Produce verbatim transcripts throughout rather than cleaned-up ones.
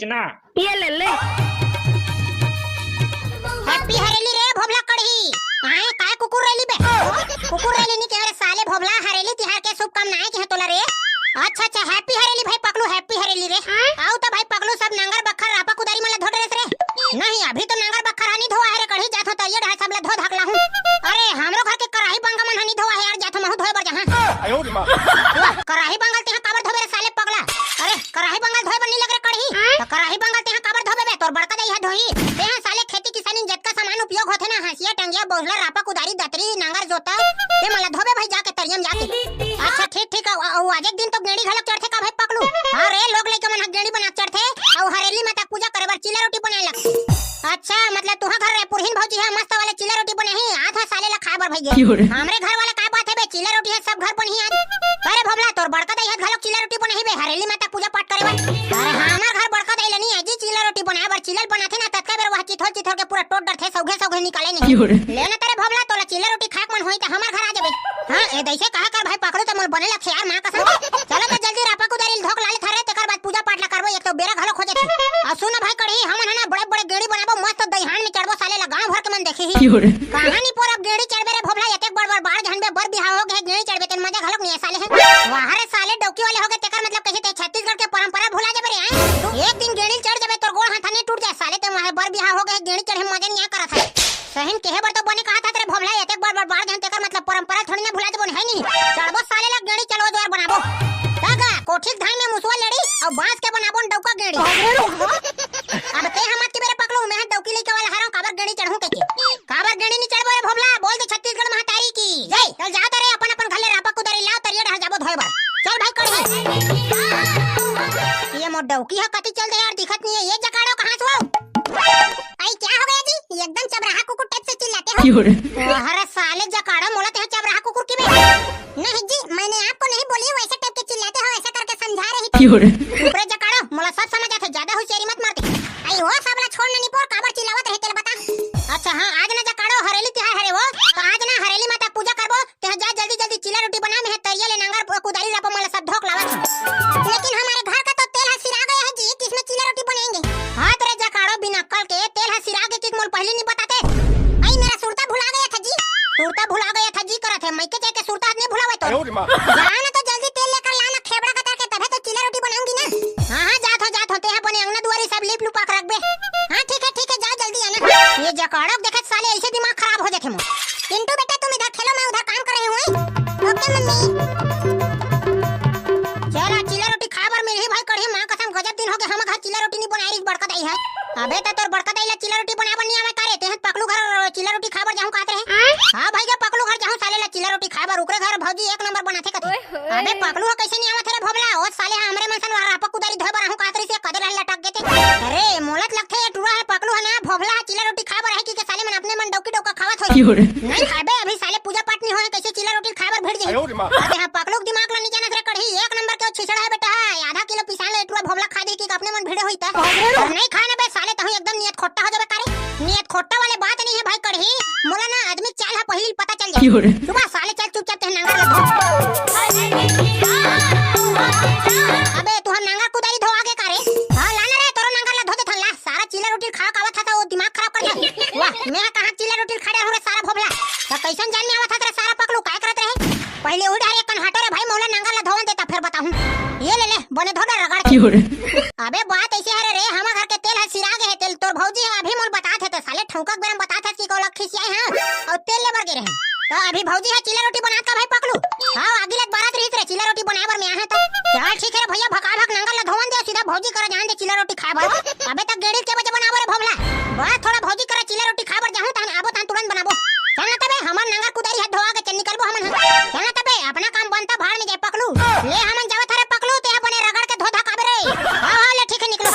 ना। ये ले ले। Happy हरेली रे भोभला कड़ही। आए, काय कुकुर रेली बे? कुकुर रेली नी कहे रे साले भोभला, हरेली तिहार के शुभकामनाएं कहे तोला रे। अच्छा, अच्छा, Happy हरेली भाई पकलू, Happy हरेली रे। आऊ त भाई पकलू, सब नांगर बखर रापा कुदारी मन ला धो डरेस रे। नहीं, अभी तो नांगर बखर हा नी धोवा है रे कड़ही, जाथो तरिया डहा सब ला धो धाक लाहूं। अरे, हमरो घर के कराही बंगा मन हा नी धोवा है यार, जाथो महू धोए बर जहां। वाह, कराही बंगा ल तेहा काबर धोबे रे साले पगला? अरे, कराही बंगा ल धोए बर नी लग रे कड़ही। त कराही बंगा ल तेहा काबर धोबे बे? तोर बड़का दाई हा धोही। तेहा साले खेती किसानी जतका सामान उपयोग होथे ना, हंसिया, टंगिया, बोझला, रापा, कुदारी, दतरी, नांगर, जोता, ते मन ला धोबे भाई जाके तरिया म जाके। अच्छा, ठीक, ठीक, अउ, अउ आज एक दिन तो गेड़ी घलक चढ़थे का भाई पकलू? हाँ रे, लोग लइका मन ह गेड़ी बना के चढ़थे, अउ हरेली माता के पूजा करे बर चीला रोटी बनाए लगथे। अच्छा, मतलब तुहा घर रे पुरहिन भौजी ह मस्त वाले चीला रोटी बनाही, आथा साले ला खाए बर भइया। हमरे घर वाला का बात है बे, चीला रोटी ह सब घर बनही आज। अरे भोभला, तोर बड़का दाई ह घलोक चीला रोटी बनाही बे, हरेली माता के पूजा पाठ करे बर। अरे हमर घर बड़का दाई ला नी आय जी चीला रोटी बनाए बर, चीला ल बनाथे ना ततका बेर वह चिथोल चिथोल के पूरा टोट डरथे, सौघे सौघे निकाले नहीं। ले ना तेरे भोभला, तोला चीला रोटी खाए के मन होई त हमर घर आ जाबे। हाँ, ए दैसे कहा कर भाई पकलू, त मोल बने लगथे यार, माँ कसम। चलो त जल्दी रापा कुदारी ल धोक लाले थारे, तेकर बाद पूजा पाठ ला करबो, एक तो बेरा घलो खोजे थे। अउ सुन भाई कड़ही, हमन ह ना बड़े बड़े गेड़ी बनाबो, मस्त दईहान में चढ़बो, साले ला गांव भर के मन देखही। कहानी पर अब गेड़ी चढ़बे रे भोभला, एतेक बड़ बड़ बाढ़ झन बे, बर बिहाव हो गे, गेड़ी चढ़बे तेन मजा घलोक नहीं है साले है। वाह रे साले, डौकी वाले हो गे, तेकर मतलब कही ते छत्तीसगढ़ के परंपरा भुला जाबे रे, आए? एक दिन गेड़ी चढ़ जाबे, तोर गोड़ हाथ नहीं टूट जाए साले, ते वहां बर बिहाव हो गे, गेड़ी चढ़े मजा नहीं आ करत है। सही म केहे बर तो बने कहा था तेरे भोभला, एतेक बड़ बड़ बाढ़ झन तेकर मतलब परंपरा थोड़ी ना भुला देबो, है नी? चढ़बो साले ला गेड़ी चलो जोर बनाबो। दागा, कोठी के धान में मुसवा लेड़ी अउ बांस के बनाबो न डौका गेड़ी। अब ते हमत के बेरे पकलू, मैं ह डौकी लइका वाला हरव, काबर गेड़ी चढ़हूं कहिके। काबर गेड़ी नी चढ़बो रे भोभला, बोल दे छत्तीसगढ़ महतारी की जय। चल जाओ तेरे अपन अपन घर ले रापा कुदारी लाओ, तरिया डहर जाबो धोए बर। चल भाई कड़ही। ये मोर डौकी ह कति चल दे यार, दिखत नहीं है। ये जकाड़ो कहां से हो? आई, क्या हो गया जी? एकदम चबराहा कुकुर टाइप से चिल्लाते हो। क्यों रे? अरे साले जकाड़ो, मोला तेहा चबराहा कुकुर की बे? नहीं जी, मैंने आपको नहीं बोली, वैसे टाइप के चिल्लाते हो, ऐसा करके समझा रही थी। क्यों रे? चुप रे जकाड़ो, मोला सब समझ आथे, ज्यादा होशियारी मत मारते। आई हो, सब ला छोड़ ना निपोर, काबर चिल्लावत रहे तेला बता। अच्छा हाँ, आज ना जकाड़ो हरेली तिहार हरे वो, तो आज ना हरेली माता पूजा करबो, तेहा जा जल्दी जल्दी चीला रोटी बना, मैं तरिया ले नांगर कुदारी रापा मन ला सब धोक लावत हूँ। लेकिन हमारे घर का तो तेल ह सिरा गया है जी, किसमें चीला रोटी बनाएंगे? हाथ रे जकाड़ो बिना अक्कल के, तेल ह सिरा गे कि मोल पहली नहीं बताते। आई मेरा सुरता भुला गया था जी। सुरता भुला गया था जी करत है, मइके जाके सुरता हाथ नहीं भुलावे तो। अरे माँ। जा ना तो जल्दी तेल लेकर लाना, खेबड़ा कतर के, तभे तो चीला रोटी बनाऊंगी ना। हाँ हाँ, जात हो जात हो, तेहा बने अंगना दुआरी सब लीप लुपा के रखबे। हाँ ठीक है ठीक है, जाओ जल्दी आना। ये जकाड़ो देखे साले ऐसे दिमाग खराब हो जाथे मोर। पिंटू बेटा, तुम इधर खेलो, मैं उधर काम कर रही हूँ। ओके मम्मी। चल आज चीला रोटी खाए बर मिलही भाई कड़ही, माँ कसम गजब दिन हो गए हम घर चीला रोटी नहीं बनाए रही बड़का दाई है। अबे त तोर बड़का दाई ला चीला रोटी बनाए बर नहीं आवे का रे? तेहन पकलू घर चीला रोटी खाए बर जाहूँ कहत रहे। हाँ भाई के पकलू घर जाहूँ साले ला चीला रोटी खाए बर, ओकरे घर भौजी एक नंबर बनाथे कथे। अबे पकलू ह कैसे नहीं आवत हे रे भोभला? ओ साले ह हमरे मन सन रापा कुदारी धोए बर आहूं कात रहिसे, कदे ला लटक गे ते। अरे मोला त लगथे ये टुरा ह पकलू ह ना भोभला ह चीला रोटी खाए बर आहे कि के साले मन अपने मन डौकी डौका खावत होही। क्यों रे? नहीं खाबे, अभी साले पूजा पाठ नहीं होए, कैसे चीला रोटी खाए बर भिड़ जाही? अरे हाँ, पकलू के दिमाग ला नहीं जानत रे कड़ही, एक नंबर के ओ छिछड़ा है बेटा, आधा किलो पिसान ले टुरा भोभला खा दे कि अपने मन भिड़े होई त। अरे नहीं खाए ना बे साले, तहूं एकदम नियत खोट्टा हो जाबे का रे। नियत खोट्टा वाले बात नहीं है भाई कड़ही, मोला ना आदमी चाल ह पहिली पता चल जाए। क्यों रे? सुबह साले चल चुपचाप ते नांगर ला धो। अबे तू हम नांगर कुदारी धो आगे का रे? हाँ लाना रे, तोरो नांगर ला धो दे थन ला। सारा चीला रोटी खा कावत था, वो दिमाग खराब कर दे। वाह, मैं कहाँ चीला रोटी खा रहा हूँ रे सारा भोभला। तो कैसन जान में आवत था तेरा सारा पकलू काय करत रहे? पहले उड़ हरे कन हटो रे भाई, मोला नांगर ला धोवन देता फिर बताहूँ। ये ले ले, बने धो दे रगड़ के। क्यों रे? अबे बात ऐसे हरे रे, हमर घर के तेल ह सिरा गे हे, तेल तोर भौजी ह अभी मोल बतात हे, त साले ठौंका के बेरा म बतात हस कि कोला खिसियाए ह अउ तेल ले बर गे रहे। त अभी भौजी ह चीला रोटी बनात का भाई पकलू? हाँ, आगी लत बारत रहिस रे, चीला रोटी बनाए बर मैं आहे त। चल ठीक हे रे भैया, भका भक नांगर ला धोवन दे, सीधा भौजी करा जान दे चीला रोटी खाए बर। अबे तक गेड़ी के बजे बनाबो रे भोभला? बस थोड़ा भौजी करा चीला रोटी खाए बर जाहूं, तहन आबो तहन तुरंत बनाबो। चल ना तबे, हमर नांगर कुदारी ह धोआ के चल निकलबो हमन ह। चल ना तबे, अपना काम बनता भाड़ में जाए पकलू। ले हमन जावत हरे पकलू, तेहा बने रगड़ के धो धा काबे रे। हाँ, हाँ, ले ठीक है, निकलो।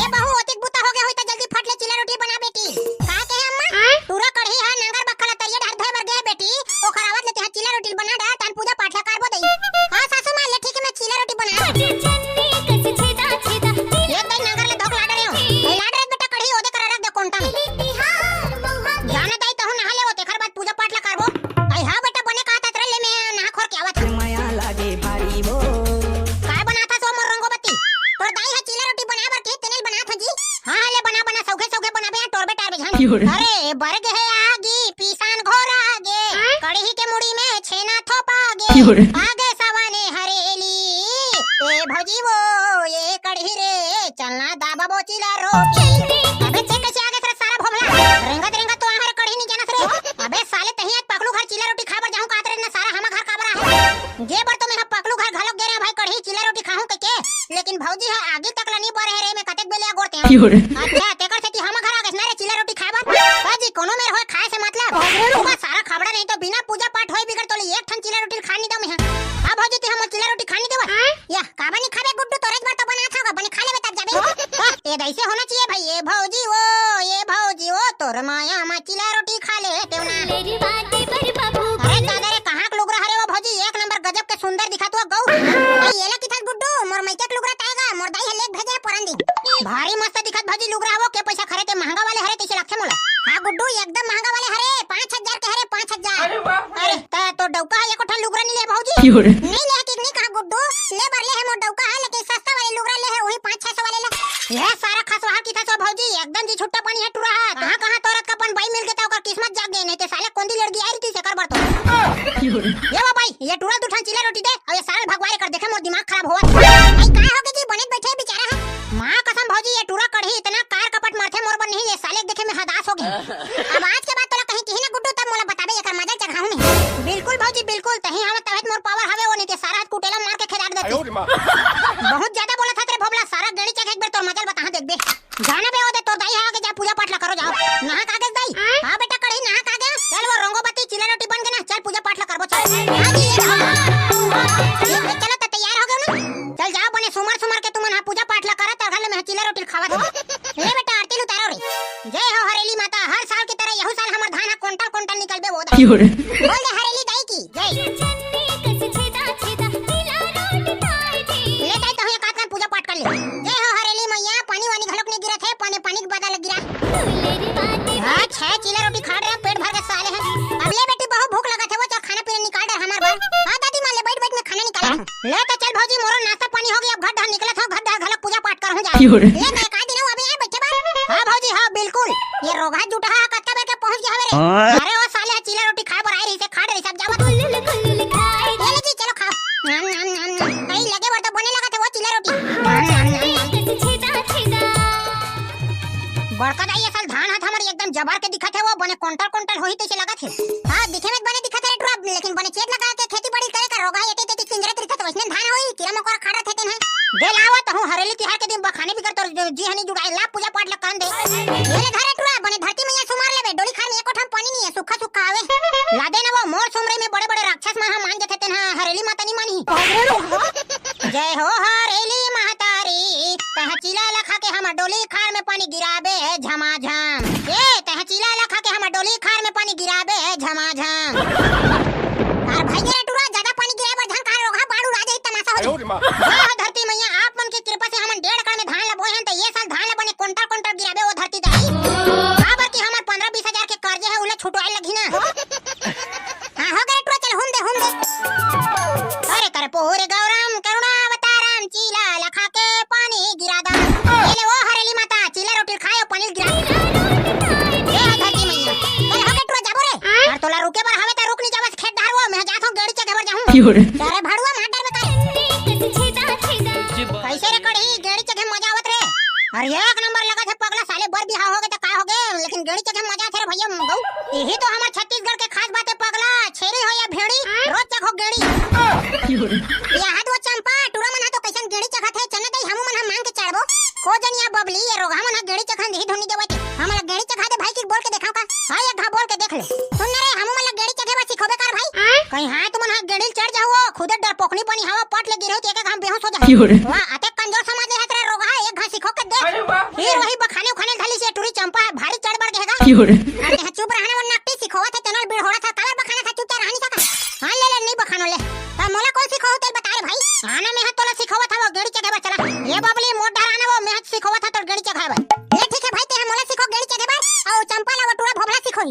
ये बहू, ओतिक बुता हो गया होई त जल्दी फट ले चीला रोटी बना बेटी। का कहे अम्मा? टूरा कढ़ी ह नांगर बक्खा ला तरिया डार धोए बर गया बेटी, ओखर आवत ले तेहा चीला रोटी बना डार, तान पूजा पाठ ला कारबो दई। हाँ सासू माँ, ले ठीक है, मैं चीला रोटी बना। ये अरे बरगे हे आगी, पीसान घोर आगे, कड़ही के मुड़ी में छेना थोप आगे, आगे सवाने हरेली। ए भौजी वो, ये कड़ही रे, चलना दाबा बो चिला रोटी। अबे चेक कैसे आगे तेरा सारा भोभला, रेंगत रेंगत तो आहर कड़ही नहीं जाना रे। अबे साले तही आज पकलू घर चिला रोटी खाए बर जाहूं कहत रे ना सारा, हम घर काबर आहे? जे बर तो मैं पकलू घर घलोक गे रे भाई, कड़ही चिला रोटी खाहूं कहिके, लेकिन भौजी ह आगी तक ल नी बरे रे, मैं कतेक बेले अगोरते हूं। अच्छा, तेकर सेती हम घर आ गेस ना रे चिला रोटी खाए बर। भौजी कोनो मेर होय खाए से मतलब। ओमा सारा खाबड़ा नहीं तो बिना पूजा पाठ होय बिगर तोले एक ठन चिला रोटी खान नी दो मैं। हां भौजी, ते हमर चिला रोटी खान नी देवत। या काबर नी खाबे गुड्डू, तोरे बर तो बनात हव, बने खा लेबे तब जाबे। ए दैसे होना चाहिए भाई, ए भौजी वो, ए भौजी वो, तोर माया मा चिला रोटी खा ले तेवना। अरे दादा रे, कहां के लुगरा हरे वो भौजी, एक नंबर गजब के सुंदर दिखत वो गऊ। ए, येला किथस गुड्डू, मोर मइके के लुगरा ताय गा, मोर दाई ह लेके भेजे हे परन दिन। भारी मस्त दिखत भौजी लुगरा वो, के पैसा खरे ते महंगा वाले हरे तइसे लागथे मोला। हां गुड्डू, एकदम महंगा वाले हरे, पांच हजार के हरे, पांच हजार। अरे त तोर डौका ह एको ठन लुगरा नी ले भौजी? नी ले कि नी कहा गुड्डू, ले बर ले हे मोर डौका ह, लेकिन सस्ता वाले लुगरा ले हे, वही पांच छह सौ वाले ला। ये सारा खसवाहा किथस वो भौजी, एकदम जी छुट्टा पानी हे टुरा ह। कहां कहां तोरत का अपन बाई मिल गे त ओकर किस्मत जाग गे, नहीं ते साले कोंदी लड़की आई रही थी सेकर बर तो। ये वो बाई, ये टुरा दू ठन चिला रोटी दे, अउ ये सारा भगवारे कर देखे मोर दिमाग खराब होवत। भाई काय हो गे जी, बने बैठे बेचारा ह। मां कसम भौजी, ये टुरा कड़ही इतना कार कपट मारथे मोर बर नहीं, ये साले देखे मैं हदास हो गे। अब आज के बाद तोला कहीं किही ना गुड्डू, तब मोला बताबे, एकर मजा चखाहूं मैं। बिल्कुल भौजी बिल्कुल, तही हवे तबे त मोर पावर हवे, वो नहीं ते सारा हाथ कुटेला मार के खेदाड़ देते। बहुत ज्यादा बोलत हस रे भोभला, सारा गेड़ी चघे एक बेर तोर मजा ल बताहां देखबे। जाना बे, ओ दे तोर दाई ह आगे, जा पूजा पाठ ला करो, जाओ। नहा के आगे दाई? हां बेटा कड़ही, नहा के आगे। चल वो रोंगो बत्ती चिला रोटी बन गे ना, चल पूजा पाठ ला करबो, चल। ए, चलो त तैयार हो गे ना? चल जाओ बने सुमर सुमर के तुमन ह पूजा पाठ ला करत, घर ले मैं चिला रोटी खावत हूं। ले बेटा आरती ल उतारो रे। जय हो हरेली माता, हर साल की तरह यहू साल हमर धान ह कोंटल कोंटल निकलबे वो दाई। बोल दे हरेली दाई की जय। ले दाई तहूं एक आध पूजा पाठ कर ले। जय हो हरेली मैया, पानी वानी घलोक नहीं गिरत हे, पानी पानी के बदल गिरा। हां, छह चिला रोटी खा रहे, पेट भर के साले हैं। अब ले बेटी, बहुत भूख लगत हे, वो चल खाना पीना निकाल डर हमर बर। हां दादी मां, ले बैठ बैठ मैं खाना निकाल। ले तो चल भौजी, मोरो नाश्ता पानी हो गया, अब घर डहर निकलत हूं, घर डहर घलोक पूजा पाठ करहूं जा। ले तो एक आध दिन अभी यहां बैठे बा। हां भौजी, हां बिल्कुल। ये रोगहा जुटहा कतका बेर के पहुंच गया हवे रे। अरे वो साले चिला रोटी खाए बर आए रहिसे, खा डरे सब जावत। ले ले जी, चलो खाओ। नाम नाम नाम नाम। कहीं लगे बर तो बने लगत हे वो चिला रोटी। नाम नाम नाम नाम। बड़का दाई, ये साल धान हाथ हमर एकदम जबर के दिखत हे, वो बने कोंटल कोंटल होही तइसे लगत हे। हां, दिखे में बने दिखत हे रे टुरा, लेकिन बने चेत लगा के खेती बाड़ी करे का रोगहा एती तेती किंजरत रहिथे त वइसने धान होही, कीरा मकोरा खा डरथे तेन ह। दे लावत हूं, हरेली तिहार के दिन बखाने बिगर तोर जी हनी जुड़ाए, ला पूजा पाठ ला करन दे। ये ले धरे टुरा, बने धरती मैया सुमार लेबे, डोली खार में एको ठन पानी नहीं है, सूखा सूखा आवे। ला दे ना वो, मोर सुमरई में बड़े बड़े राक्षस मन ह मान जथे तेन ह हरेली माता नहीं मानी। जय हो हरेली महतारी, तह चिला ला खा के हमर डोली खार में पानी गिराबे झमाझम। ए, तह चिला ला खा के हमर डोली खार में पानी गिराबे झमाझम। अरे भाई रे टुरा, ज्यादा पानी गिराए बर झन कहा, रोगहा बाढ़ उड़ा जाही, तमाशा हो जाही। जय हो धरती मैया, आप मन के कृपा से हमन डेढ़ एकड़ में धान ला बोए हन, त ये साल धान ला बने कोंटल कोंटल गिराबे वो धरती दाई। काबर कि हमर पंद्रह बीस हजार के कर्जा हे, उला छुटवाए लगही ना। हां, हो गे रे टुरा, चल हुम दे, हुम दे। अरे कर्पूर गौरम करुणावतारम, चीला लखा के पानी गिरा दा। ये ले वो हरेली माता, चीला रोटी खायो, पानी गिरा। ए धरती मैया, चल हो गे टुरा, जाबो रे। अरे तोला रुके बर हवे त रुक नहीं जावस, खेत धार वो, मैं जात हूं, गेड़ी चघे बर जाहूं। अरे भड़ुआ मार डर में का। कैसे रे कड़ही, गेड़ी चघे मजा आवत रे। अरे एक नंबर लगत हे पगला, साले बर बिहाव हो गे त का हो गे, लेकिन गेड़ी चघे मजा आथे रे भैया गऊ। यही तो हमर छत्तीसगढ़ के खास बात हे पगला, छेरी हो या भेड़ी, रोज चघो गेड़ी। ये हाथ वो चंपा, टुरा मन ह तो कैसन गेड़ी चघत हे, चना दई हमू मन ह मांग के चढ़बो। को जनिया बबली, ये रोगहा मन ह गेड़ी चघन दिही धुनी देवत हे। हमन ला गेड़ी चघा दे भाई, कि बोल के देखाव का? हां, एक घा बोल के देख ले। सुन ना रे, हमू मन ला गेड़ी चघे बर सिखोबे कर भाई। कहीं हां तुमन ह गेड़ी चढ़ जाहू, खुदे डरपोकनी पानी हवा पट ले गिरहू, त एक घा बेहोश हो जाहू। वाह, अतेक कमजोर समझ ले हस रे रोगहा, एक घा सिखो के देख। फिर वही बखाने उखाने धली से टुरी चंपा ह, भारी चढ़ बढ़ गे हे गा। अरे तेहा चुप रहा ना, वो नकटी सिखोवत हे, तेनोल बिड़होड़ा था, काबर बखाना था, चुपचाप रहा नहीं सका। हां, ले ले, नहीं बखानो ले। त मोला कोन सिखोहू तेल बता रे भाई। आना मैं ह तोला सिखोवत हव, गेड़ी चघे बर चला। ये बबली मोर डहर आना वो, मैं ह सिखोवत हव तोर गेड़ी चघाए बर। ले ठीक हे भाई, तेहा मोला सिखो गेड़ी चघे बर, अउ चंपा ला वो टुरा भोभला सिखोही।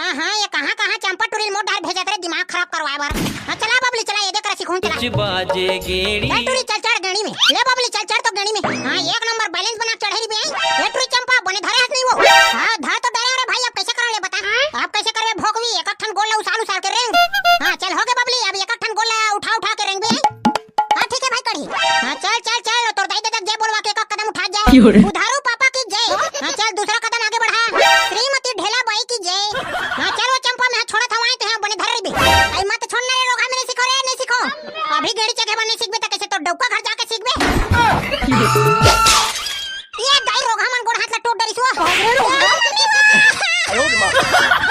हां, हां, ये कहां, कहां चंपा टुरी ल मोर डहर भेजत रे, दिमाग खराब करवाए बर। हां, चला बबली, चला, ये दे करा सिखोहूं, चला। कुछ बाजे गेड़ी। ले टुरी, चल चढ़ गेड़ी में। ले बबली, चल चढ़ तो गेड़ी में। हां, एक नंबर बैलेंस बना के चढ़े रही बे। ये टुरी चंपा, बने धरे हस नहीं वो। हां, धर तो डरे रे भाई। बुधारू पापा की जय। हाँ, चल दूसरा कदम आगे बढ़ा। श्रीमती ढेला बाई की जय। हाँ, चल वो चंपा, मैं छोड़त हवं, तें बने धर रहिबे। अई मत छोड़ ना रे, रोगहा में नहीं सीखो रे, नहीं सीखो। अभी गेड़ी चघे बर नहीं सीखबे त कइसे तोर डउका घर जाके सीखबे? ये दाई रोगहा मन गोड़ हाथ ला टूट डरिस वो।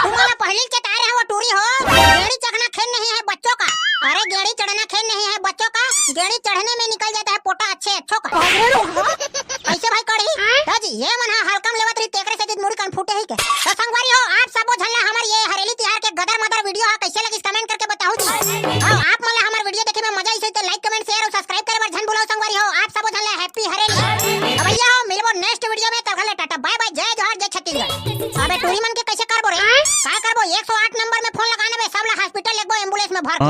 तुम्हारा पहली के तारे है वो टूरी हो। गेड़ी चढ़ना खेल नहीं है बच्चों का। अरे गेड़ी चढ़ना खेल नहीं है बच्चों का। गेड़ी चढ़ने में निकल जाता है पोटा अच्छे अच्छों का। कइसे भाई कढ़ी? हाँ जी, ये मन हा हल्का में लेवत रही, तेकरे से जित मुड़ी कान फूटे ही के। तो संगवारी हो, आप सबो झन ला हमर ये हरेली तिहार के गदर मदर वीडियो हा कइसे लगिस, कमेंट करके बताहू जी। अउ आप मन ला हमर वीडियो देखे में मजा आइस होही त लाइक, कमेंट, शेयर अउ सब्सक्राइब करे बर झन भुलाओ संगवारी हो। आप सबो झन ला हैप्पी हरेली। भैया हो, मिलबो नेक्स्ट वीडियो में, तब तक ले टाटा बाय बाय, जय जोहार, जय छत्तीसगढ़। अबे टूरी मन के कइसे करबो रे? काय करबो? एक सौ आठ नंबर में फोन लगाना बे, सब ला हॉस्पिटल लेगबो, एम्बुलेंस में भर के।